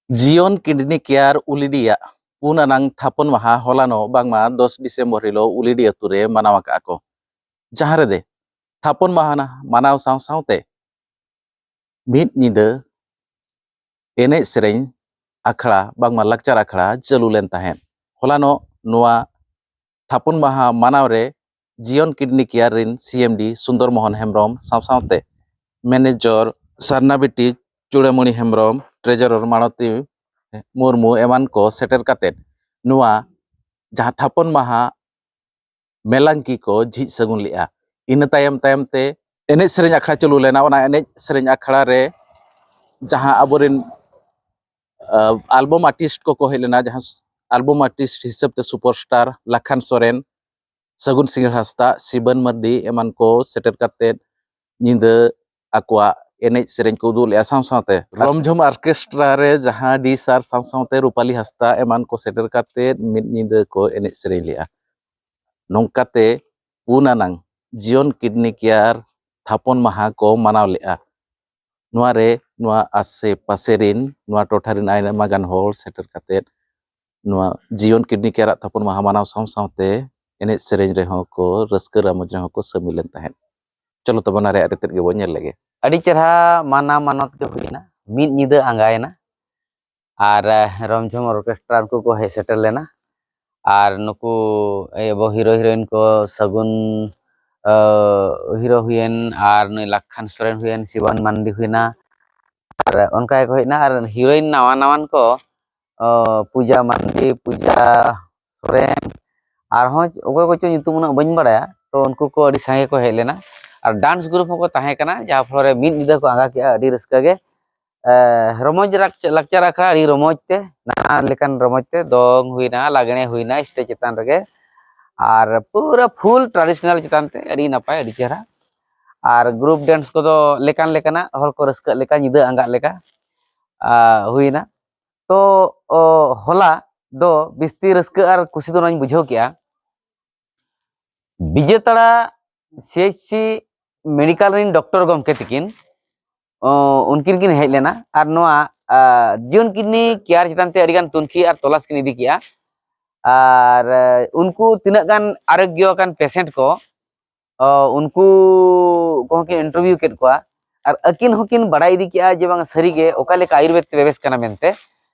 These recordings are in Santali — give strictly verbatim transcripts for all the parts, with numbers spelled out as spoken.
ᱡᱤᱭᱚᱱ ᱠᱤᱰᱱᱤ ᱠᱮᱭᱟᱨ ᱩᱞᱤᱰᱤᱭᱟᱜ ᱯᱩᱱ ᱟᱱᱟᱝ ᱛᱷᱟᱯᱚᱱ ᱢᱟᱦᱟ ᱦᱚᱞᱟᱱᱚᱜ ᱵᱟᱝᱢᱟ ᱫᱚᱥ ᱰᱤᱥᱮᱢᱵᱚᱨ ᱦᱤᱞᱳᱜ ᱩᱞᱤᱰᱤ ᱟᱹᱛᱩ ᱨᱮ ᱢᱟᱱᱟᱣ ᱟᱠᱟᱫᱼᱟ ᱠᱚ, ᱡᱟᱦᱟᱸ ᱨᱮᱫᱚ ᱛᱷᱟᱯᱚᱱ ᱢᱟᱦᱟ ᱢᱟᱱᱟᱣ ᱥᱟᱶ ᱥᱟᱶᱛᱮ ᱢᱤᱫ ᱧᱤᱫᱟᱹ ᱮᱱᱮᱡ ᱥᱮᱨᱮᱧ ᱟᱠᱷᱲᱟ ᱵᱟᱝᱢᱟ ᱞᱟᱠᱪᱟᱨ ᱟᱠᱷᱲᱟ ᱪᱟᱹᱞᱩ ᱞᱮᱱ ᱛᱟᱦᱮᱸᱫ᱾ ᱦᱚᱞᱟᱱᱚᱜ ᱱᱚᱣᱟ ᱛᱷᱟᱯᱚᱱ ᱢᱟᱦᱟ ᱢᱟᱱᱟᱣ ᱨᱮ ᱡᱤᱭᱚᱱ ᱠᱤᱰᱱᱤ ᱠᱮᱭᱟᱨ ᱨᱤᱱ ᱥᱤ ᱮᱢ ᱰᱤ ᱥᱩᱱᱫᱚᱨ ᱢᱳᱦᱚᱱ ᱦᱮᱢᱵᱨᱚᱢ ᱥᱟᱶ ᱥᱟᱶᱛᱮ ᱢᱮᱱᱮᱡᱚᱨ ᱥᱟᱨᱱᱟ ᱵᱤᱴᱤ ᱪᱩᱲᱟᱹᱢᱩᱬᱤ ᱦᱮᱢᱵᱨᱚᱢ, ᱴᱨᱮᱡᱚᱨᱚᱨ ᱢᱟᱲᱚᱛᱤ ᱢᱩᱨᱢᱩ ᱮᱢᱟᱱ ᱠᱚ ᱥᱮᱴᱮᱨ ᱠᱟᱛᱮᱫ ᱱᱚᱣᱟ ᱡᱟᱦᱟᱸ ᱛᱷᱟᱯᱚᱱ ᱢᱟᱦᱟ ᱢᱮᱞᱟᱝᱠᱤ ᱠᱚ ᱡᱷᱤᱡ ᱥᱟᱹᱜᱩᱱ ᱞᱮᱫᱼᱟ᱾ ᱤᱱᱟᱹ ᱛᱟᱭᱚᱢ ᱛᱟᱭᱚᱢ ᱛᱮ ᱮᱱᱮᱡ ᱥᱮᱨᱮᱧ ᱟᱠᱷᱲᱟ ᱪᱟᱹᱞᱩ ᱞᱮᱱᱟ᱾ ᱚᱱᱟ ᱮᱱᱮᱡ ᱥᱮᱨᱮᱧ ᱟᱠᱷᱲᱟ ᱨᱮ ᱡᱟᱦᱟᱸ ᱟᱵᱚᱨᱮᱱ ᱟᱞᱵᱚᱢ ᱟᱨᱴᱤᱥᱴ ᱠᱚᱠᱚ ᱦᱮᱡ ᱞᱮᱱᱟ, ᱡᱟᱦᱟᱸ ᱟᱞᱵᱚᱢ ᱟᱨᱴᱤᱥᱴ ᱦᱤᱥᱟᱹᱵ ᱛᱮ ᱥᱩᱯᱟᱨᱥᱴᱟᱨ ᱞᱟᱠᱷᱟᱱ ᱥᱚᱨᱮᱱ, ᱥᱟᱹᱜᱩᱱ ᱥᱤᱸᱜᱟᱹᱲ ᱦᱟᱸᱥᱫᱟ, ᱥᱤᱵᱟᱹᱱ ᱢᱟᱨᱰᱤ ᱮᱢᱟᱱ ᱠᱚ ᱥᱮᱴᱮᱨ ᱠᱟᱛᱮᱫ ᱧᱤᱫᱟᱹ ᱟᱠᱚᱣᱟᱜ ᱮᱱᱮᱡ ᱥᱮᱨᱮᱧ ᱠᱚ ᱩᱫᱩᱜ ᱞᱮᱫᱼᱟ᱾ ᱥᱟᱶ ᱥᱟᱶᱛᱮ ᱨᱚᱢᱡᱷᱚᱢ ᱚᱨᱠᱮᱥᱴᱨᱟ ᱨᱮ ᱡᱟᱦᱟᱸ ᱰᱤ ᱥᱟᱨ ᱥᱟᱶ ᱥᱟᱶᱛᱮ ᱨᱩᱯᱟᱞᱤ ᱦᱟᱸᱥᱫᱟ ᱮᱢᱟᱱ ᱠᱚ ᱥᱮᱴᱮᱨ ᱠᱟᱛᱮᱫ ᱢᱤᱫ ᱧᱤᱫᱟᱹ ᱠᱚ ᱮᱱᱮᱡ ᱥᱮᱨᱮᱧ ᱞᱮᱫᱼᱟ᱾ ᱱᱚᱝᱠᱟᱛᱮ ᱯᱩᱱ ᱟᱱᱟᱝ ᱡᱤᱭᱚᱱ ᱠᱤᱰᱱᱤ ᱠᱮᱭᱟᱨ ᱛᱷᱟᱯᱚᱱ ᱢᱟᱦᱟ ᱠᱚ ᱢᱟᱱᱟᱣ ᱞᱮᱫᱼᱟ᱾ ᱱᱚᱣᱟ ᱨᱮ ᱱᱚᱣᱟ ᱟᱥᱮ ᱯᱟᱥᱮ ᱨᱤᱱ, ᱱᱚᱣᱟ ᱴᱚᱴᱷᱟ ᱨᱤᱱ ᱟᱭᱢᱟ ᱜᱟᱱ ᱦᱚᱲ ᱥᱮᱴᱮᱨ ᱠᱟᱛᱮᱫ ᱱᱚᱣᱟ ᱡᱤᱭᱚᱱ ᱠᱤᱰᱱᱤ ᱠᱮᱭᱟᱨᱟᱜ ᱛᱷᱟᱯᱚᱱ ᱢᱟᱦᱟ ᱢᱟᱱᱟᱣ ᱥᱟᱶ ᱥᱟᱶᱛᱮ ᱮᱱᱮᱡ ᱥᱮᱨᱮᱧ ᱨᱮᱦᱚᱸ ᱠᱚ ᱨᱟᱹᱥᱠᱟᱹ ᱨᱟᱢᱚᱡᱽ ᱨᱮᱦᱚᱸ ᱠᱚ ᱥᱟᱹᱢᱤᱞ ᱞᱮᱱ ᱛᱟᱦᱮᱸᱫ᱾ ᱪᱚᱞᱚ ᱛᱚᱵᱮ ᱚᱱᱟ ᱨᱮᱭᱟᱜ ᱨᱮᱛᱮᱫ ᱜᱮᱵᱚᱱ ᱧᱮᱞ ᱞᱮᱜᱮ᱾ ᱟᱹᱰᱤ ᱪᱮᱨᱦᱟ ᱢᱟᱱᱟ ᱢᱟᱱᱚᱛ ᱜᱮ ᱦᱩᱭᱮᱱᱟ, ᱢᱤᱫ ᱧᱤᱫᱟᱹ ᱟᱸᱜᱟᱭᱮᱱᱟ᱾ ᱟᱨ ᱨᱚᱢᱡᱷᱚᱢ ᱚᱨᱠᱮᱥᱴᱨᱟ ᱩᱱᱠᱩ ᱠᱚ ᱦᱮᱡ ᱥᱮᱴᱮᱨ ᱞᱮᱱᱟ᱾ ᱟᱨ ᱱᱩᱠᱩ ᱟᱵᱚ ᱦᱤᱨᱳ ᱦᱤᱨᱳᱭᱤᱱ ᱠᱚ ᱥᱟᱹᱜᱩᱱ ᱦᱤᱨᱳ ᱦᱩᱭᱮᱱ, ᱟᱨ ᱱᱩᱭ ᱞᱟᱠᱷᱟᱱ ᱥᱚᱨᱮᱱ ᱦᱩᱭᱮᱱ, ᱥᱤᱵᱟᱱ ᱢᱟᱱᱰᱤ ᱦᱩᱭᱱᱟ, ᱟᱨ ᱚᱱᱠᱟ ᱜᱮᱠᱚ ᱦᱮᱡ ᱮᱱᱟ᱾ ᱟᱨ ᱦᱤᱨᱳᱭᱤᱱ ᱱᱟᱣᱟ ᱱᱟᱣᱟᱱ ᱠᱚ ᱯᱩᱡᱟ ᱢᱟᱱᱰᱤ, ᱯᱩᱡᱟ ᱥᱚᱨᱮᱱ, ᱟᱨᱦᱚᱸ ᱚᱠᱚᱭ ᱠᱚᱪᱚ ᱧᱩᱛᱩᱢ ᱩᱱᱟᱹᱜ ᱵᱟᱹᱧ ᱵᱟᱲᱟᱭᱟ᱾ ᱛᱚ ᱩᱱᱠᱩ ᱠᱚ ᱟᱹᱰᱤ ᱥᱟᱸᱜᱮ ᱠᱚ ᱦᱮᱡ ᱞᱮᱱᱟ᱾ ᱟᱨ ᱰᱟᱱᱥ ᱜᱨᱩᱯ ᱦᱚᱸᱠᱚ ᱛᱟᱦᱮᱸ ᱠᱟᱱᱟ, ᱡᱟᱦᱟᱸ ᱯᱷᱚᱞᱚ ᱨᱮ ᱢᱤᱫ ᱧᱤᱫᱟᱹ ᱠᱚ ᱟᱸᱜᱟ ᱠᱮᱜᱼᱟ ᱟᱹᱰᱤ ᱨᱟᱹᱥᱠᱟᱹ ᱜᱮ᱾ ᱨᱚᱢᱚᱡᱽ ᱞᱟᱠᱪᱟᱨ ᱟᱠᱷᱲᱟ ᱟᱹᱰᱤ ᱨᱚᱢᱚᱡᱽ ᱛᱮ, ᱱᱟᱱᱟ ᱞᱮᱠᱟᱱ ᱨᱚᱢᱚᱡᱽ ᱛᱮ ᱫᱚᱝ ᱦᱩᱭᱱᱟ, ᱞᱟᱜᱽᱬᱮ ᱦᱩᱭᱱᱟ ᱥᱴᱮᱡᱽ ᱪᱮᱛᱟᱱ ᱨᱮᱜᱮ, ᱟᱨ ᱯᱩᱨᱟᱹ ᱯᱷᱩᱞ ᱴᱨᱟᱰᱤᱥᱚᱱᱟᱞ ᱪᱮᱛᱟᱱ ᱛᱮ ᱟᱹᱰᱤ ᱱᱟᱯᱟᱭ, ᱟᱹᱰᱤ ᱪᱮᱦᱨᱟ᱾ ᱟᱨ ᱜᱨᱩᱯ ᱰᱮᱱᱥ ᱠᱚᱫᱚ ᱞᱮᱠᱟᱱ ᱞᱮᱠᱟᱱᱟᱜ, ᱦᱚᱲ ᱠᱚ ᱨᱟᱹᱥᱠᱟᱹᱜ ᱞᱮᱠᱟ, ᱧᱤᱫᱟᱹ ᱟᱸᱜᱟᱜ ᱞᱮᱠᱟ ᱦᱩᱭᱱᱟ᱾ ᱛᱚ ᱦᱚᱞᱟ ᱫᱚ ᱵᱤᱥᱛᱤ ᱨᱟᱹᱥᱠᱟᱹ ᱟᱨ ᱠᱩᱥᱤ ᱫᱚ ᱱᱚᱣᱟᱧ ᱵᱩᱡᱷᱟᱹᱣ ᱠᱮᱜᱼᱟ, ᱵᱤᱡᱮᱛᱟᱲᱟ ᱥᱤ ᱮᱭᱤᱪ ᱥᱤ ᱢᱮᱰᱤᱠᱮᱞ ᱨᱮᱱ ᱰᱚᱠᱴᱚᱨ ᱜᱚᱢᱠᱮ ᱛᱤᱠᱤᱱ ᱩᱱᱠᱤᱱ ᱠᱤᱱ ᱦᱮᱡ ᱞᱮᱱᱟ᱾ ᱟᱨ ᱱᱚᱣᱟ ᱟᱨ ᱡᱤᱭᱚᱱ ᱠᱤᱰᱱᱤ ᱠᱮᱭᱟᱨ ᱪᱮᱛᱟᱱ ᱛᱮ ᱟᱹᱰᱤ ᱜᱟᱱ ᱛᱩᱱᱠᱷᱤ ᱟᱨ ᱛᱚᱞᱟᱥ ᱠᱤᱱ ᱤᱫᱤ ᱠᱮᱜᱼᱟ᱾ ᱟᱨ ᱩᱱᱠᱩ ᱛᱤᱱᱟᱹᱜ ᱜᱟᱱ ᱟᱨᱳᱜᱽᱭᱚ ᱟᱠᱟᱱ ᱯᱮᱥᱮᱱᱴ ᱠᱚ, ᱩᱱᱠᱩ ᱠᱚᱦᱚᱸ ᱠᱤᱱ ᱤᱱᱴᱟᱨᱵᱷᱤᱭᱩ ᱠᱮᱫ ᱠᱚᱣᱟ᱾ ᱟᱨ ᱟᱹᱠᱤᱱ ᱦᱚᱸᱠᱤᱱ ᱵᱟᱲᱟᱭ ᱤᱫᱤ ᱠᱮᱜᱼᱟ ᱡᱮ ᱵᱟᱝ ᱥᱟᱹᱨᱤᱜᱮ ᱚᱠᱟ ᱞᱮᱠᱟ ᱟᱭᱩᱨᱵᱮᱫ ᱛᱮ ᱵᱮᱵᱮᱥ ᱠᱟᱱᱟ ᱢᱮᱱᱛᱮ᱾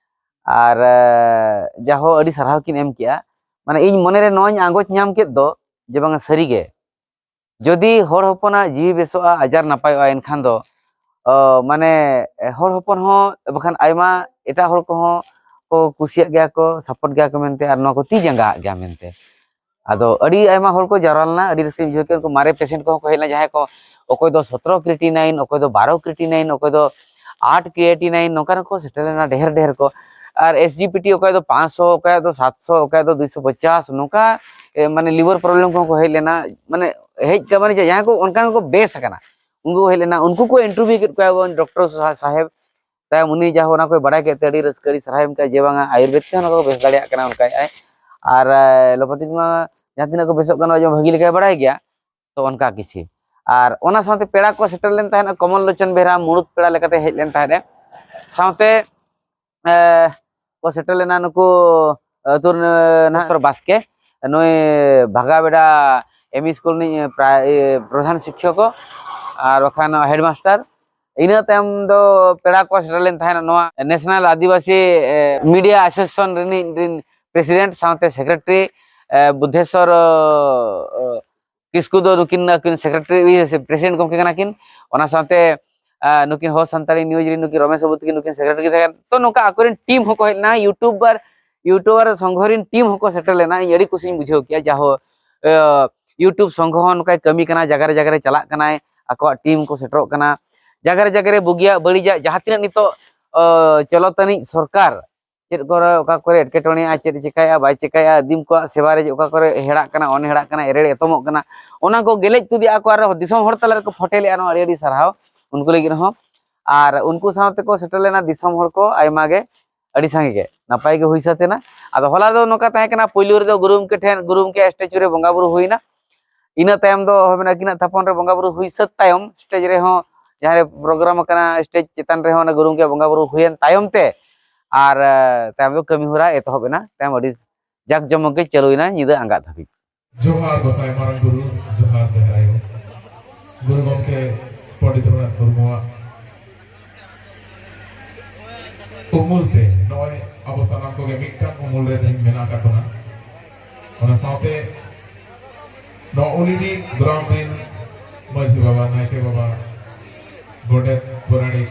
ᱟᱨ ᱡᱟᱦᱳ, ᱟᱹᱰᱤ ᱥᱟᱨᱦᱟᱣ ᱠᱤᱱ ᱮᱢ ᱠᱮᱜᱼᱟ᱾ ᱢᱟᱱᱮ, ᱤᱧ ᱢᱚᱱᱮᱨᱮ ᱱᱚᱣᱟᱧ ᱟᱸᱜᱚᱪ ᱧᱟᱢ ᱠᱮᱫ ᱫᱚ ᱡᱮ ᱵᱟᱝ ᱥᱟᱹᱨᱤᱜᱮ, ᱡᱩᱫᱤ ᱦᱚᱲ ᱦᱚᱯᱚᱱᱟᱜ ᱡᱤᱣᱤ ᱵᱮᱥᱚᱜᱼᱟ, ᱟᱡᱟᱨ ᱱᱟᱯᱟᱭᱚᱜᱼᱟ, ᱮᱱᱠᱷᱟᱱ ᱫᱚ ᱢᱟᱱᱮ ᱦᱚᱲ ᱦᱚᱯᱚᱱ ᱦᱚᱸ ᱵᱟᱠᱷᱟᱱ ᱟᱭᱢᱟ ᱮᱴᱟᱜ ᱦᱚᱲ ᱠᱚᱦᱚᱸ ᱠᱚ ᱠᱩᱥᱤᱭᱟᱜ ᱜᱮᱭᱟ ᱠᱚ, ᱥᱟᱯᱳᱨᱴ ᱜᱮᱭᱟ ᱠᱚ ᱢᱮᱱᱛᱮ, ᱟᱨ ᱱᱚᱣᱟ ᱠᱚ ᱛᱤ ᱡᱟᱸᱜᱟᱣᱟᱜ ᱜᱮᱭᱟ ᱢᱮᱱᱛᱮ᱾ ᱟᱫᱚ ᱟᱹᱰᱤ ᱟᱭᱢᱟ ᱦᱚᱲ ᱠᱚ ᱡᱟᱣᱨᱟ ᱞᱮᱱᱟ, ᱟᱹᱰᱤ ᱨᱟᱹᱥᱠᱟᱹᱧ ᱵᱩᱡᱷᱟᱹᱣ ᱠᱮᱫᱟ᱾ ᱩᱱᱠᱩ ᱢᱟᱨᱮ ᱯᱮᱥᱮᱱᱴ ᱠᱚᱦᱚᱸ ᱠᱚ ᱦᱮᱡ ᱞᱮᱱᱟ, ᱡᱟᱦᱟᱸᱭ ᱠᱚ, ᱚᱠᱚᱭ ᱫᱚ ᱥᱚᱛᱨᱚ ᱠᱨᱤᱭᱮᱴᱤᱱᱟᱭᱤᱱ, ᱚᱠᱚᱭ ᱫᱚ ᱵᱟᱨᱚ ᱠᱨᱤᱭᱮᱴᱤᱱᱟᱭᱤᱱ, ᱚᱠᱚᱭ ᱫᱚ ᱟᱴ ᱠᱨᱤᱭᱮᱴᱤᱱᱟᱭᱤᱱ, ᱱᱚᱝᱠᱟᱱ ᱠᱚ ᱥᱮᱴᱮᱨ ᱞᱮᱱᱟ ᱰᱷᱮᱨ ᱰᱷᱮᱨ ᱠᱚ᱾ ᱟᱨ ᱮᱥ ᱡᱤ ᱯᱤ ᱴᱤ ᱚᱠᱚᱭ ᱫᱚ ᱯᱟᱸᱪᱥᱚ, ᱚᱠᱚᱭ ᱫᱚ ᱥᱟᱛᱥᱚ, ᱚᱠᱚᱭ ᱫᱚ ᱫᱩᱭᱥᱚ ᱯᱚᱪᱟᱥ, ᱱᱚᱝᱠᱟ ᱢᱟᱱᱮ ᱞᱤᱵᱷᱟᱨ ᱯᱨᱚᱵᱞᱮᱢ ᱠᱚᱦᱚᱸ ᱠᱚ ᱦᱮᱡ ᱞᱮᱱᱟ᱾ ᱢᱟᱱᱮ ᱦᱮᱡ ᱠᱟᱛᱮ ᱢᱟᱱᱮ ᱡᱟᱦᱟᱸᱭ ᱠᱚ ᱚᱱᱠᱟᱱ ᱠᱚ ᱵᱮᱥ ᱟᱠᱟᱱᱟ, ᱩᱱᱠᱩ ᱠᱚ ᱦᱮᱡ ᱞᱮᱱᱟ, ᱩᱱᱠᱩ ᱠᱚ ᱤᱱᱴᱟᱨᱵᱷᱤᱭᱩ ᱠᱮᱫ ᱠᱚᱣᱟ ᱰᱚᱠᱴᱚᱨ ᱥᱟᱦᱮᱵᱽ᱾ ᱛᱟᱭᱚᱢ ᱩᱱᱤ ᱡᱟᱦᱟᱸ ᱚᱱᱟ ᱠᱚᱭ ᱵᱟᱲᱟᱭ ᱠᱮᱫ ᱛᱮ ᱟᱹᱰᱤ ᱨᱟᱹᱥᱠᱟᱹ, ᱟᱹᱰᱤ ᱥᱟᱨᱦᱟᱣ ᱮᱢ ᱠᱮᱫᱟ ᱡᱮ ᱵᱟᱝᱟ ᱟᱭᱩᱨᱵᱮᱫ ᱛᱮᱦᱚᱸ ᱚᱱᱟ ᱠᱚ ᱵᱮᱥ ᱫᱟᱲᱮᱭᱟᱜ ᱠᱟᱱᱟ, ᱚᱱᱠᱟᱭᱮᱫ ᱟᱭ᱾ ᱟᱨ ᱮᱞᱳᱯᱟᱛᱤ ᱢᱟ ᱡᱟᱦᱟᱸ ᱛᱤᱱᱟᱹᱜ ᱠᱚ ᱵᱮᱥᱚᱜ ᱠᱟᱱᱟ ᱟᱡ ᱢᱟ ᱵᱷᱟᱹᱜᱤ ᱞᱮᱠᱟᱭ ᱵᱟᱲᱟᱭ ᱜᱮᱭᱟ᱾ ᱛᱚ ᱚᱱᱠᱟ ᱠᱤᱪᱷᱤ᱾ ᱟᱨ ᱚᱱᱟ ᱥᱟᱶᱛᱮ ᱯᱮᱲᱟ ᱠᱚ ᱥᱮᱴᱮᱨ ᱞᱮᱱ ᱛᱟᱦᱮᱸᱫ, ᱠᱚᱢᱚᱞ ᱞᱳᱪᱚᱱ ᱵᱮᱦᱨᱟ ᱢᱩᱲᱩᱫ ᱯᱮᱲᱟ ᱞᱮᱠᱟᱛᱮ ᱦᱮᱡ ᱞᱮᱱ ᱛᱟᱦᱮᱸᱫ ᱮ᱾ ᱥᱟᱶᱛᱮ ᱮ, ᱠᱚ ᱥᱮᱴᱮᱨ ᱞᱮᱱᱟ ᱱᱩᱠᱩ ᱟᱹᱛᱩ ᱨᱮᱱ ᱱᱟᱦᱟᱜ ᱵᱟᱥᱠᱮ, ᱱᱩᱭ ᱵᱷᱟᱜᱟᱵᱮᱰᱟ ᱮᱢ ᱤ ᱥᱠᱩᱞ ᱨᱤᱱᱤᱡ ᱯᱨᱟ-, ᱮ, ᱯᱨᱚᱫᱷᱟᱱ ᱥᱤᱠᱠᱷᱚᱠ ᱟᱨ ᱵᱟᱠᱷᱟᱱ ᱦᱮᱰᱢᱟᱥᱴᱟᱨ᱾ ᱤᱱᱟᱹ ᱛᱟᱭᱚᱢ ᱫᱚ ᱯᱮᱲᱟ ᱠᱚ ᱥᱮᱴᱮᱨ ᱞᱮᱱ ᱛᱟᱦᱮᱸᱱᱟ ᱱᱚᱣᱟ ᱱᱮᱥᱱᱟᱞ ᱟᱹᱫᱤᱵᱟᱹᱥᱤ, ᱮ, ᱢᱤᱰᱤᱭᱟ ᱮᱥᱳᱥᱤᱭᱮᱥᱚᱱ ᱨᱤᱱᱤᱡ, ᱨᱤᱱ ᱯᱨᱮᱥᱤᱰᱮᱱᱴ ᱥᱟᱶᱛᱮ ᱥᱮᱠᱨᱮᱴᱟᱨᱤ, ᱮ, ᱵᱩᱫᱽᱫᱷᱮᱥᱣᱚᱨ, ᱚ, ᱠᱤᱥᱠᱩ ᱫᱚ ᱱᱩᱠᱤᱱ, ᱱᱩᱠᱤᱱ ᱥᱮᱠᱨᱮᱴᱟᱨᱤ, ᱤᱭᱟᱹ, ᱥᱮ ᱯᱨᱮᱥᱤᱰᱮᱱᱴ ᱜᱚᱢᱠᱮ ᱠᱟᱱᱟ ᱠᱤᱱ᱾ ᱚᱱᱟ ᱥᱟᱶᱛᱮ, ᱟ, ᱱᱩᱠᱤᱱ ᱦᱚ ᱥᱟᱱᱛᱟᱲᱤ ᱱᱤᱭᱩᱡᱽ ᱨᱮᱱ ᱱᱩᱠᱤᱱ ᱨᱚᱢᱮᱥ ᱵᱟᱹᱵᱩ ᱛᱟᱹᱠᱤᱱ, ᱱᱩᱠᱤᱱ ᱥᱮᱠᱨᱮᱴᱟᱨᱤ ᱠᱤᱱ ᱛᱟᱦᱮᱸ ᱠᱟᱱᱟ᱾ ᱛᱚ, ᱱᱚᱝᱠᱟ ᱟᱠᱚᱨᱮᱱ ᱴᱤᱢ ᱦᱚᱸᱠᱚ ᱦᱮᱡ ᱞᱮᱱᱟ, ᱭᱩᱴᱩᱵᱟᱨ, ᱭᱩᱴᱩᱵᱟᱨ ᱥᱚᱝᱜᱷᱚ ᱨᱮᱱ ᱴᱤᱢ ᱦᱚᱸᱠᱚ ᱥᱮᱴᱮᱨ ᱞᱮᱱᱟ᱾ ᱤᱧ ᱟᱹᱰᱤ ᱠᱩᱥᱤᱧ ᱵᱩᱡᱷᱟᱹᱣ ᱠᱮᱜᱼᱟ, ᱡᱟᱦᱳ, ᱟ, ᱭᱩᱴᱩᱵ ᱥᱚᱝᱜᱷᱚ ᱦᱚᱸ ᱱᱚᱝᱠᱟᱭ ᱠᱟᱹᱢᱤ ᱠᱟᱱᱟ, ᱡᱟᱭᱜᱟ ᱨᱮ ᱡᱟᱭᱜᱟ ᱨᱮ ᱪᱟᱞᱟᱜ ᱠᱟᱱᱟᱭ, ᱟᱠᱚᱣᱟᱜ ᱴᱤᱢ ᱠᱚ ᱥᱮᱴᱮᱨᱚᱜ ᱠᱟᱱᱟ᱾ ᱡᱟᱭᱜᱟ ᱨᱮ ᱡᱟᱭᱜᱟ ᱨᱮ ᱵᱩᱜᱤᱭᱟᱜ ᱵᱟᱹᱲᱤᱡᱟᱜ ᱡᱟᱦᱟᱸ ᱛᱤᱱᱟᱹᱜ ᱱᱤᱛᱚᱜ, ᱟ, ᱪᱚᱞᱚᱛ ᱟᱹᱱᱤᱡ ᱥᱚᱨᱠᱟᱨ, ᱪᱮᱫ ᱠᱚᱨᱮ, ᱚᱠᱟ ᱠᱚᱨᱮ ᱮᱴᱠᱮᱴᱚᱬᱮᱜᱼᱟ, ᱪᱮᱫ ᱪᱤᱠᱟᱹᱭᱟ, ᱵᱟᱭ ᱪᱤᱠᱟᱹᱭᱟ, ᱟᱹᱫᱤᱢ ᱠᱚᱣᱟᱜ ᱥᱮᱵᱟ ᱨᱮ ᱚᱠᱟ ᱠᱚᱨᱮ ᱦᱮᱲᱟᱜ ᱠᱟᱱᱟ, ᱚᱱᱦᱮᱲᱟᱜ ᱠᱟᱱᱟ, ᱮᱲᱮ ᱮᱛᱚᱢᱚᱜ ᱠᱟᱱᱟ, ᱚᱱᱟ ᱠᱚ ᱜᱮᱞᱮᱡ ᱛᱩᱫᱮᱜᱼᱟ ᱠᱚ ᱟᱨ ᱫᱤᱥᱚᱢ ᱦᱚᱲ ᱛᱟᱞᱟ ᱨᱮᱠᱚ ᱯᱷᱚᱴᱮᱞᱮᱜᱼᱟ᱾ ᱱᱚᱣᱟ ᱟᱹᱰᱤ ᱟᱹᱰᱤ ᱥᱟᱨᱦᱟᱣ ᱩᱱᱠᱩ ᱞᱟᱹᱜᱤᱫ ᱦᱚᱸ᱾ ᱟᱨ ᱩᱱᱠᱩ ᱥᱟᱶ ᱛᱮᱠᱚ ᱥᱮᱴᱮᱨ ᱞᱮᱱᱟ ᱫᱤᱥᱚᱢ ᱦᱚᱲ ᱠᱚ ᱟᱭᱢᱟ ᱜᱮ, ᱟᱹᱰᱤ ᱥᱟᱸᱜᱮ ᱜᱮ, ᱱᱟᱯᱟᱭ ᱜᱮ ᱦᱩᱭ ᱥᱟᱹᱛ ᱮᱱᱟ᱾ ᱟᱫᱚ ᱦᱚᱞᱟ ᱫᱚ ᱱᱚᱝᱠᱟ ᱛᱟᱦᱮᱸ ᱠᱟᱱᱟ, ᱯᱩᱭᱞᱩ ᱨᱮᱫᱚ ᱜᱩᱨᱩ ᱜᱚᱢᱠᱮ ᱴᱷᱮᱱ, ᱜᱩᱨᱩ ᱜᱚᱢᱠᱮ ᱥᱴᱮᱪᱩ ᱨᱮ ᱵᱚᱸᱜᱟ ᱵᱩᱨᱩ ᱦᱩᱭᱱᱟ᱾ ᱤᱱᱟᱹ ᱛᱟᱭᱚᱢ ᱫᱚ ᱟᱹᱠᱤᱱᱟᱜ ᱛᱷᱟᱯᱚᱱ ᱨᱮ ᱵᱚᱸᱜᱟ ᱵᱩᱨᱩ ᱦᱩᱭ ᱥᱟᱹᱛ ᱛᱟᱭᱚᱢ ᱥᱴᱮᱡᱽ ᱨᱮᱦᱚᱸ ᱡᱟᱦᱟᱸ ᱨᱮ ᱯᱨᱳᱜᱨᱟᱢ ᱟᱠᱟᱱᱟ, ᱥᱴᱮᱡᱽ ᱪᱮᱛᱟᱱ ᱨᱮᱦᱚᱸ ᱚᱱᱟ ᱜᱩᱨᱩ ᱜᱚᱢᱠᱮ ᱵᱚᱸᱜᱟ ᱵᱩᱨᱩ ᱦᱩᱭᱮᱱ ᱛᱟᱭᱚᱢ ᱛᱮ, ᱟᱨ ᱮ, ᱛᱟᱭᱚᱢ ᱫᱚ ᱠᱟᱹᱢᱤ ᱦᱚᱨᱟ ᱮᱛᱚᱦᱚᱵ ᱮᱱᱟ᱾ ᱛᱟᱭᱚᱢ ᱟᱹᱰᱤ ᱡᱟᱠ ᱡᱚᱢᱚᱠ ᱜᱮ ᱪᱟᱹᱞᱩᱭᱮᱱᱟ ᱧᱤᱫᱟᱹ ᱟᱸᱜᱟᱜ ᱫᱷᱟᱹᱵᱤᱡ᱾ ᱡᱚᱦᱟᱨ ᱜᱚᱸᱥᱟᱭ ᱢᱟᱨᱟᱝ ᱵᱩᱨᱩ, ᱡᱚᱦᱟᱨ ᱡᱟᱦᱮᱨ ᱟᱭᱳ᱾ ᱜᱩᱨᱩ ᱜᱚᱢᱠᱮ ᱯᱚᱱᱰᱤᱛ ᱨᱚᱜᱷᱩᱱᱟᱛᱷ ᱢᱩᱨᱢᱩᱣᱟᱜ ᱩᱢᱩᱞ ᱛᱮ ᱱᱚᱜᱼᱚᱭ ᱟᱵᱚ ᱥᱟᱱᱟᱢ ᱠᱚᱜᱮ ᱢᱤᱫᱴᱟᱝ ᱩᱢᱩᱞ ᱨᱮ ᱛᱮᱦᱮᱧ ᱢᱮᱱᱟᱜ ᱟᱠᱟᱫ ᱵᱚᱱᱟ᱾ ᱚᱱᱟ ᱥᱟᱶᱛᱮ ᱱᱚᱣᱟ ᱩᱞᱤᱰᱤ ᱜᱨᱟᱢ ᱨᱤᱱ ᱢᱟᱹᱡᱷᱤ ᱵᱟᱵᱟ, ᱱᱟᱭᱠᱮ ᱵᱟᱵᱟ, ᱜᱚᱰᱮᱛ, ᱯᱟᱨᱟᱱᱤᱠ,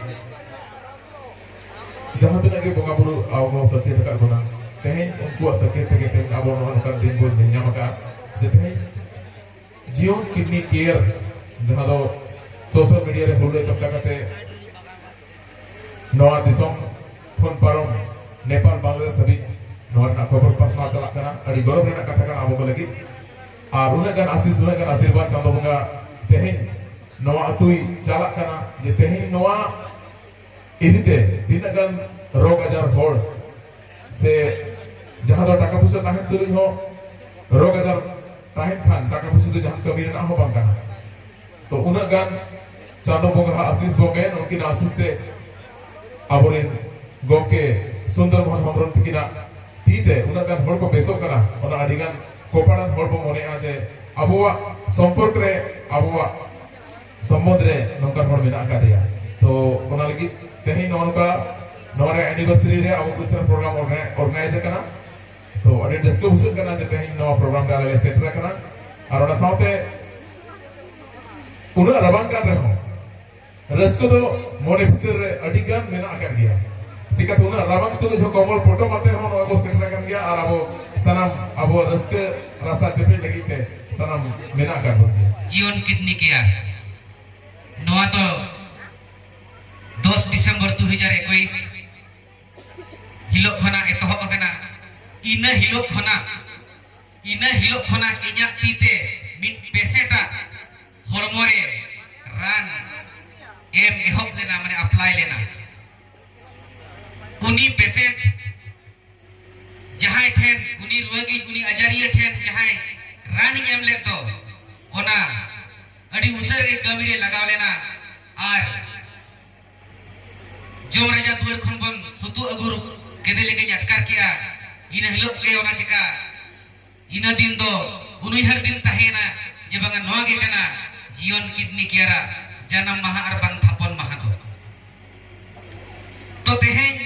ᱡᱟᱦᱟᱸ ᱛᱤᱱᱟᱹᱜ ᱜᱮ ᱵᱚᱸᱜᱟ ᱵᱩᱨᱩ ᱟᱵᱚ ᱠᱚ ᱥᱟᱹᱠᱷᱭᱟᱹᱛ ᱟᱠᱟᱫ ᱵᱚᱱᱟ, ᱛᱮᱦᱮᱧ ᱩᱱᱠᱩᱣᱟᱜ ᱥᱟᱹᱠᱷᱭᱟᱹᱛ ᱛᱮᱜᱮ ᱛᱮᱦᱮᱧ ᱟᱵᱚ ᱱᱚᱜᱼᱚ ᱱᱚᱝᱠᱟᱱ ᱫᱤᱱ ᱵᱚᱱ ᱧᱮᱞ ᱧᱟᱢ ᱟᱠᱟᱫᱼᱟ᱾ ᱡᱮ ᱛᱮᱦᱮᱧ ᱡᱤᱭᱚᱱ ᱠᱤᱰᱱᱤ ᱠᱮᱭᱟᱨ, ᱡᱟᱦᱟᱸ ᱫᱚ ᱥᱳᱥᱟᱞ ᱢᱤᱰᱤᱭᱟ ᱨᱮ ᱦᱩᱞᱟᱹ ᱪᱷᱟᱯᱴᱟ ᱠᱟᱛᱮ ᱱᱚᱣᱟ ᱫᱤᱥᱚᱢ ᱠᱷᱚᱱ ᱯᱟᱨᱚᱢ ᱱᱮᱯᱟᱞ, ᱵᱟᱝᱞᱟᱫᱮᱥ ᱦᱟᱹᱵᱤᱡ ᱱᱚᱣᱟ ᱨᱮᱱᱟᱜ ᱠᱷᱚᱵᱚᱨ ᱯᱟᱥᱱᱟᱣ ᱪᱟᱞᱟᱜ ᱠᱟᱱᱟ᱾ ᱟᱹᱰᱤ ᱜᱚᱨᱚᱵᱽ ᱨᱮᱱᱟᱜ ᱠᱟᱛᱷᱟ ᱠᱟᱱᱟ ᱟᱵᱚ ᱠᱚ ᱞᱟᱹᱜᱤᱫ᱾ ᱟᱨ ᱩᱱᱟᱹᱜ ᱜᱟᱱ ᱟᱥᱤᱥ, ᱩᱱᱟᱹᱜ ᱜᱟᱱ ᱟᱥᱤᱨᱵᱟᱫᱽ ᱪᱟᱸᱫᱚ ᱵᱚᱸᱜᱟ ᱛᱮᱦᱮᱧ ᱱᱚᱣᱟ ᱟᱹᱛᱩᱭ ᱪᱟᱞᱟᱜ ᱠᱟᱱᱟ, ᱡᱮ ᱛᱮᱦᱮᱧ ᱱᱚᱣᱟ ᱤᱫᱤᱛᱮ ᱛᱤᱱᱟᱹᱜ ᱜᱟᱱ ᱨᱳᱜᱽ ᱟᱡᱟᱨ ᱦᱚᱲ ᱥᱮ ᱡᱟᱦᱟᱸ ᱫᱚ ᱴᱟᱠᱟ ᱯᱩᱭᱥᱟᱹ ᱛᱟᱦᱮᱱ ᱛᱩᱞᱩᱡ ᱦᱚᱸ ᱨᱳᱜᱽ ᱟᱡᱟᱨ ᱛᱟᱦᱮᱱ ᱠᱷᱟᱱ ᱴᱟᱠᱟ ᱯᱩᱭᱥᱟᱹ ᱫᱚ ᱡᱟᱦᱟᱸ ᱠᱟᱹᱢᱤ ᱨᱮᱱᱟᱜ ᱦᱚᱸ ᱵᱟᱝ ᱠᱟᱱᱟ᱾ ᱛᱚ ᱩᱱᱟᱹᱜ ᱜᱟᱱ ᱪᱟᱸᱫᱚ ᱵᱚᱸᱜᱟ ᱟᱥᱤᱥ ᱵᱚ ᱢᱮᱱ, ᱩᱱᱠᱤᱱᱟᱜ ᱟᱥᱤᱥ ᱛᱮ ᱟᱵᱚᱨᱮᱱ ᱜᱚᱢᱠᱮ ᱥᱩᱱᱫᱚᱨ ᱢᱳᱦᱚᱱ ᱦᱮᱢᱵᱨᱚᱢ ᱛᱤᱠᱤᱱᱟᱜ ᱛᱤ ᱛᱮ ᱩᱱᱟᱹᱜ ᱜᱟᱱ ᱦᱚᱲ ᱠᱚ ᱵᱮᱥᱚᱜ ᱠᱟᱱᱟ᱾ ᱚᱱᱟ ᱟᱹᱰᱤ ᱜᱟᱱ ᱠᱚᱯᱟᱲᱟᱱ ᱦᱚᱲ ᱵᱚ ᱢᱚᱱᱮᱜᱼᱟ ᱡᱮ ᱟᱵᱚᱣᱟᱜ ᱥᱚᱢᱯᱚᱨᱠ ᱨᱮ, ᱟᱵᱚᱣᱟᱜ ᱥᱚᱢᱵᱚᱱᱫᱷ ᱨᱮ ᱱᱚᱝᱠᱟᱱ ᱦᱚᱲ ᱢᱮᱱᱟᱜ ᱟᱠᱟᱫᱮᱭᱟ᱾ ᱛᱚ ᱚᱱᱟ ᱞᱟᱹᱜᱤᱫ ᱛᱮᱦᱮᱧ ᱱᱚᱜᱼᱚ ᱱᱚᱝᱠᱟ ᱱᱚᱣᱟ ᱨᱮ ᱮᱱᱤᱵᱷᱟᱨᱥᱟᱨᱤ ᱨᱮ ᱟᱵᱚ ᱠᱟᱞᱪᱟᱨᱟᱞ ᱯᱨᱳᱜᱨᱟᱢ ᱚᱨᱜᱟᱱᱟᱭᱤᱡᱽ ᱟᱠᱟᱱᱟ᱾ ᱛᱚ ᱟᱹᱰᱤ ᱨᱟᱹᱥᱠᱟᱹ ᱵᱩᱡᱷᱟᱹᱜ ᱠᱟᱱᱟ ᱡᱮ ᱛᱮᱦᱮᱧ ᱱᱚᱣᱟ ᱯᱨᱳᱜᱨᱟᱢ ᱨᱮ ᱟᱞᱮ ᱞᱮ ᱥᱮᱴᱮᱨ ᱟᱠᱟᱱᱟ᱾ ᱟᱨ ᱚᱱᱟ ᱥᱟᱶᱛᱮ ᱩᱱᱟᱹᱜ ᱨᱟᱵᱟᱝ ᱠᱟᱱ ᱨᱮᱦᱚᱸ ᱨᱟᱹᱥᱠᱟᱹ ᱫᱚ ᱢᱚᱱᱮ ᱵᱷᱤᱛᱤᱨ ᱨᱮ ᱟᱹᱰᱤ ᱜᱟᱱ ᱢᱮᱱᱟᱜ ᱟᱠᱟᱫ ᱜᱮᱭᱟ᱾ ᱪᱤᱠᱟᱹᱛᱮ ᱩᱱᱟᱹᱜ ᱨᱟᱵᱟᱝ ᱛᱩᱞᱩᱡ ᱦᱚᱸ ᱠᱚᱢᱵᱚᱞ ᱯᱚᱴᱚᱢ ᱟᱛᱮ ᱦᱚᱸ ᱱᱚᱣᱟ ᱠᱚ ᱥᱮᱴᱮᱨ ᱟᱠᱟᱱ ᱜᱮᱭᱟ ᱟᱨ ᱟᱵᱚ ᱥᱟᱱᱟᱢ ᱟᱵᱚᱣᱟᱜ ᱨᱟᱹᱥᱠᱟᱹ ᱨᱟᱥᱟ ᱪᱮᱯᱮᱡ ᱞᱟᱹᱜᱤᱫ ᱛᱮ ᱥᱟᱱᱟᱢ ᱢᱮᱱᱟᱜ ᱟᱠᱟᱫ ᱵᱚᱱ ᱜᱮᱭᱟ᱾ ᱡᱤᱭᱚᱱ ᱠᱤᱰᱱᱤ ᱠᱮᱭᱟᱨ, ᱱᱚᱣᱟ ᱫᱚ ᱫᱚᱥ ᱰᱤᱥᱮᱢᱵᱚᱨ ᱫᱩ ᱦᱟᱡᱟᱨ ᱮᱠᱩᱥ ᱦᱤᱞᱳᱜ ᱠᱷᱚᱱᱟᱜ ᱮᱛᱚᱦᱚᱵ ᱟᱠᱟᱱᱟ᱾ ᱤᱱᱟᱹ ᱦᱤᱞᱳᱜ ᱠᱷᱚᱱᱟᱜ, ᱤᱱᱟᱹ ᱦᱤᱞᱳᱜ ᱠᱷᱚᱱᱟᱜ ᱤᱧᱟᱹᱜ ᱛᱤ ᱛᱮ ᱢᱤᱫ ᱯᱮᱥᱮᱱᱴ ᱟᱜ ᱦᱚᱲᱢᱚ ᱨᱮ ᱨᱟᱱ ᱮᱢ ᱮᱦᱚᱵ ᱞᱮᱱᱟ, ᱢᱟᱱᱮ ᱟᱯᱞᱟᱭ ᱞᱮᱱᱟ᱾ ᱩᱱᱤ ᱯᱮᱥᱮᱱᱴ ᱡᱟᱦᱟᱸᱭ ᱴᱷᱮᱱ, ᱩᱱᱤ ᱨᱩᱣᱟᱹᱜᱤᱡ, ᱩᱱᱤ ᱟᱡᱟᱨᱤᱭᱟᱹ ᱴᱷᱮᱱ ᱡᱟᱦᱟᱸᱭ ᱨᱟᱱᱤᱧ ᱮᱢ ᱞᱮᱫ ᱫᱚ, ᱚᱱᱟ ᱟᱹᱰᱤ ᱩᱥᱟᱹᱨᱟ ᱜᱮ ᱠᱟᱹᱢᱤ ᱨᱮ ᱞᱟᱜᱟᱣ ᱞᱮᱱᱟ᱾ ᱟᱨ ᱡᱚᱢ ᱨᱟᱡᱟ ᱫᱩᱣᱟᱹᱨ ᱠᱷᱚᱱ ᱵᱚᱱ ᱥᱩᱛᱩᱜ ᱟᱹᱜᱩ ᱠᱮᱫᱮ ᱞᱮᱠᱟᱧ ᱟᱴᱠᱟᱨ ᱠᱮᱜᱼᱟ᱾ ᱤᱱᱟᱹ ᱦᱤᱞᱳᱜ ᱜᱮ ᱚᱱᱟ ᱪᱮᱠᱟ, ᱤᱱᱟᱹ ᱫᱤᱱ ᱫᱚ ᱩᱱᱩᱭᱦᱟᱹᱨ ᱫᱤᱱ ᱛᱟᱦᱮᱸᱭᱮᱱᱟ ᱡᱮ ᱵᱟᱝᱟ, ᱱᱚᱣᱟ ᱜᱮ ᱠᱟᱱᱟ ᱡᱤᱭᱚᱱ ᱠᱤᱰᱱᱤ ᱠᱮᱭᱟᱨᱟᱜ ᱡᱟᱱᱟᱢ ᱢᱟᱦᱟ ᱟᱨ ᱵᱟᱝ ᱛᱷᱟᱯᱚᱱ ᱢᱟᱦᱟ ᱫᱚ᱾ ᱛᱚ ᱛᱮᱦᱮᱧ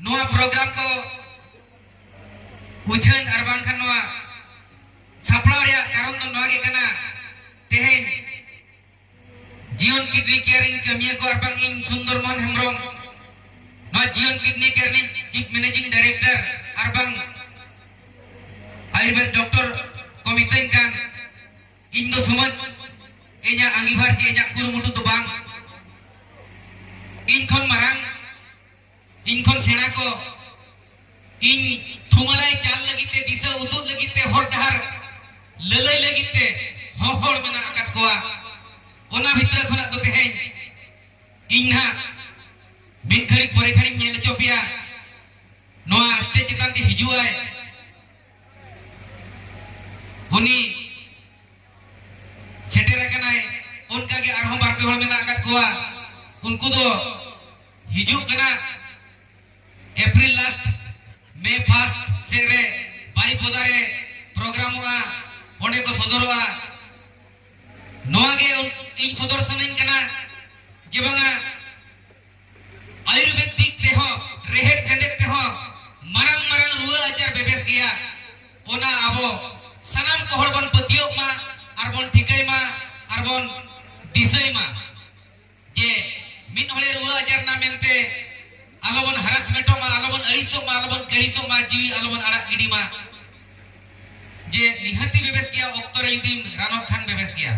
ᱱᱚᱣᱟ ᱯᱨᱳᱜᱨᱟᱢ ᱠᱚ ᱩᱪᱷᱟᱹᱱ ᱟᱨ ᱵᱟᱝᱠᱷᱟᱱ ᱱᱚᱣᱟ ᱥᱟᱯᱲᱟᱣ ᱨᱮᱭᱟᱜ ᱠᱟᱨᱚᱱ ᱫᱚ ᱱᱚᱣᱟ ᱜᱮ ᱠᱟᱱᱟ᱾ ᱛᱮᱦᱮᱧ ᱡᱤᱭᱚᱱ ᱠᱤᱰᱱᱤ ᱠᱮᱭᱟᱨ ᱨᱮᱱ ᱠᱟᱹᱢᱤᱭᱟᱹ ᱠᱚ ᱟᱨ ᱵᱟᱝ ᱤᱧ ᱥᱩᱱᱫᱚᱨ ᱢᱳᱦᱚᱱ ᱦᱮᱢᱵᱨᱚᱢ, ᱱᱚᱣᱟ ᱡᱤᱭᱚᱱ ᱠᱤᱰᱱᱤ ᱠᱮᱭᱟᱨ ᱨᱤᱱᱤᱡ ᱪᱤᱯ ᱢᱮᱱᱮᱡᱤᱝ ᱰᱟᱭᱨᱮᱠᱴᱚᱨ ᱟᱨ ᱵᱟᱝ ᱟᱭᱩᱨᱵᱮᱫ ᱰᱚᱠᱴᱚᱨ ᱠᱚ ᱢᱤᱛᱟᱹᱧ ᱠᱟᱱ, ᱤᱧ ᱫᱚ ᱥᱚᱢᱟᱡᱽ ᱤᱧᱟᱹᱜ ᱟᱸᱜᱤᱵᱷᱟᱨ ᱪᱮ ᱤᱧᱟᱹᱜ ᱠᱩᱨᱩᱢᱩᱴᱩ ᱫᱚ ᱵᱟᱝ᱾ ᱤᱧ ᱠᱷᱚᱱ ᱢᱟᱨᱟᱝ, ᱤᱧ ᱠᱷᱚᱱ ᱥᱮᱬᱟ ᱠᱚ ᱤᱧ ᱛᱷᱩᱢᱟᱹᱞᱟᱭ ᱪᱟᱞ ᱞᱟᱹᱜᱤᱫ ᱛᱮ, ᱫᱤᱥᱟᱹ ᱩᱫᱩᱜ ᱞᱟᱹᱜᱤᱫ ᱛᱮ, ᱦᱚᱨ ᱰᱟᱦᱟᱨ ᱞᱟᱹᱞᱟᱹᱭ ᱞᱟᱹᱜᱤᱫ ᱛᱮ ᱦᱚᱸ ᱦᱚᱲ ᱢᱮᱱᱟᱜ ᱟᱠᱟᱫ ᱠᱚᱣᱟ᱾ ᱚᱱᱟ ᱵᱷᱤᱛᱨᱤ ᱠᱷᱚᱱᱟᱜ ᱫᱚ ᱛᱮᱦᱮᱧ ᱤᱧ ᱱᱟᱦᱟᱜ ᱢᱤᱫ ᱜᱷᱟᱹᱲᱤᱡ ᱯᱚᱨᱮ ᱠᱷᱟᱱᱤᱧ ᱧᱮᱞ ᱦᱚᱪᱚ ᱯᱮᱭᱟ᱾ ᱱᱚᱣᱟ ᱥᱴᱮᱡ ᱪᱮᱛᱟᱱ ᱛᱮ ᱦᱤᱡᱩᱜ ᱟᱭ, ᱩᱱᱤ ᱥᱮᱴᱮᱨ ᱟᱠᱟᱱᱟᱭ᱾ ᱚᱱᱠᱟᱜᱮ ᱟᱨᱦᱚᱸ ᱵᱟᱨ ᱯᱮ ᱦᱚᱲ ᱢᱮᱱᱟᱜ ᱟᱠᱟᱫ ᱠᱚᱣᱟ, ᱩᱱᱠᱩ ᱫᱚ ᱦᱤᱡᱩᱜ ᱠᱟᱱᱟ ᱮᱯᱨᱤᱞ ᱞᱟᱥᱴ, ᱢᱮ ᱯᱷᱟᱥᱴ ᱥᱮᱫ ᱨᱮ ᱵᱟᱨᱤᱯᱚᱫᱟ ᱨᱮ ᱯᱨᱳᱜᱨᱟᱢᱚᱜᱼᱟ, ᱚᱸᱰᱮ ᱠᱚ ᱥᱚᱫᱚᱨᱚᱜᱼᱟ᱾ ᱱᱚᱣᱟ ᱜᱮ ᱤᱧ ᱥᱚᱫᱚᱨ ᱥᱟᱱᱟᱧ ᱠᱟᱱᱟ ᱡᱮ ᱵᱟᱝᱟ, ᱟᱭᱩᱨᱵᱮᱫᱤᱠ ᱛᱮᱦᱚᱸ, ᱨᱮᱦᱮᱫ ᱥᱮᱸᱫᱮᱫ ᱛᱮᱦᱚᱸ ᱢᱟᱨᱟᱝ ᱢᱟᱨᱟᱝ ᱨᱩᱣᱟᱹ ᱟᱡᱟᱨ ᱵᱮᱵᱮᱥ ᱜᱮᱭᱟ᱾ ᱚᱱᱟ ᱟᱵᱚ ᱥᱟᱱᱟᱢ ᱠᱚ ᱦᱚᱲ ᱵᱚᱱ ᱯᱟᱹᱛᱭᱟᱹᱣ ᱢᱟ, ᱟᱨ ᱵᱚᱱ ᱴᱷᱤᱠᱟᱹᱭ ᱢᱟ, ᱟᱨ ᱵᱚᱱ ᱫᱤᱥᱟᱹᱭ ᱢᱟ ᱡᱮ ᱢᱤᱫ ᱦᱚᱲᱮ ᱨᱩᱣᱟᱹ ᱟᱡᱟᱨ ᱮᱱᱟ ᱢᱮᱱᱛᱮ ᱟᱞᱚᱵᱚᱱ ᱦᱟᱨᱟᱥᱢᱮᱱᱴᱚᱜ ᱢᱟ, ᱟᱞᱚᱵᱚᱱ ᱟᱹᱲᱤᱥᱚᱜ ᱢᱟ, ᱟᱞᱚᱵᱚᱱ ᱠᱟᱹᱲᱤᱥᱚᱜ ᱢᱟ, ᱡᱤᱣᱤ ᱟᱞᱚᱵᱚᱱ ᱟᱲᱟᱜ ᱜᱤᱰᱤ ᱢᱟ᱾ ᱡᱮ ᱱᱤᱦᱟᱹᱛᱤ ᱵᱮᱵᱮᱥ ᱜᱮᱭᱟ, ᱚᱠᱛᱚ ᱨᱮ ᱡᱩᱫᱤᱢ ᱨᱟᱱᱚᱜ ᱠᱷᱟᱱ ᱵᱮᱵᱮᱥ ᱜᱮᱭᱟ᱾